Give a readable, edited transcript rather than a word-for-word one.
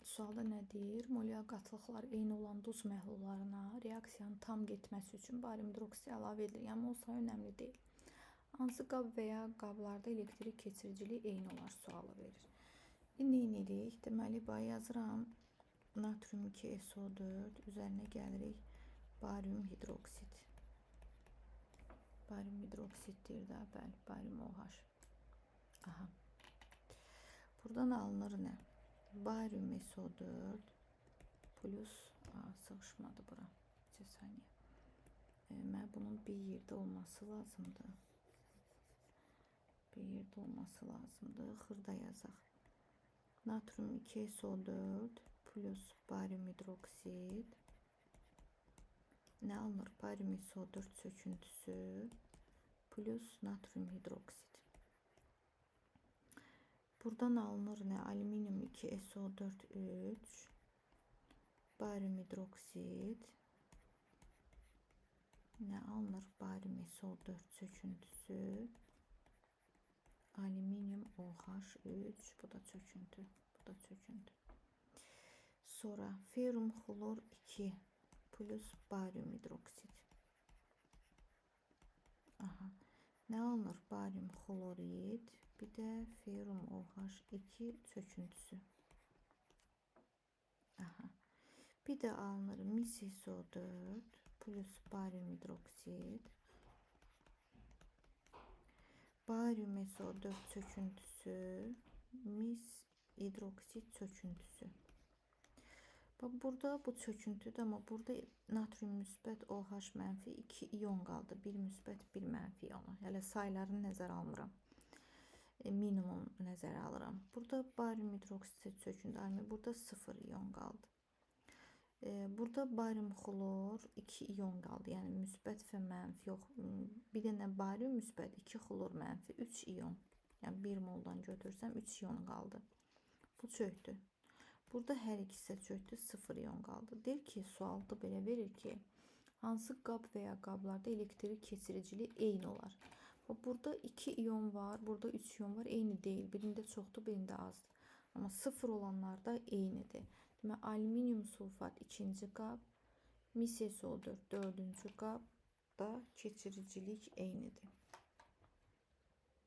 Sualda nə deyir? Molyal qatılıqlar eyni olan duz məhlullarına reaksiyanın tam getməsi üçün barium hidroksid əlavə edilir. Yəni mol sayı önəmli deyil. Hansı qab və ya qablarda elektrik keçiriciliyi eyni olar sualı verir. İndi nə edirik? Deməli, bax yazıram. Natrium 2SO4 üzərinə gəlirik. Barium hidroksid. Barium hidroksid deyir də, bəli, barium OH. Aha. Buradan alınır nə? Barium SO4 plus, sığışmadı bura. Neçə saniyə. Mən bunun bir yerdə olması lazımdır. Bir yerdə olması lazımdır. Xırda yazaq. Natrium 2SO4 plus barium hidroksid. Nə alınır? Barium SO4 söküntüsü plus natrium hidroksid. Buradan alınır nə? Alüminium 2SO4 3 barium hidroksid. Nə alınır? Barium SO4 söküntüsü. Alüminium OH3. Bu da çöküntü. Bu da çöküntü. Sonra ferrum xlor 2 plus barium hidroksid. Aha. Nə alınır? Barium xlorid, bir də ferrum OH2 çöküntüsü. Aha. Bir də alınır mis SO4 plus barium hidroksid. Barium SO4 çöküntüsü, mis hidroksid çöküntüsü. Bax burada bu çöküntüdür, amma burada natrium müsbət OH mənfi 2 ion qaldı. Bir müsbət, bir mənfi ionu. Hələ saylarını nəzərə almıram. Minimum nəzərə alıram. Burada barium hidroksid çöküntü, alüminium burada 0 ion qaldı. Burada barium xlor 2 ion qaldı. Yəni müsbət və mənfi yox. Bir dənə barium müsbət, 2 xlor mənfi, 3 ion. Yəni 1 moldan götürsəm 3 ion qaldı. Bu çökdü. Burada hər ikisi də çökdü, 0 ion qaldı. Deyir ki, sualda belə verir ki, hansı qab və ya qablarda elektrik keçiriciliyi eyni olar? Bax, burada 2 ion var, burada 3 ion var, eyni deyil. Birində çoxdur, birində azdır. Amma 0 olanlarda eynidir. Deməli, alüminium sulfat ikinci qab, mis SO4 dördüncü qabda keçiricilik eynidir.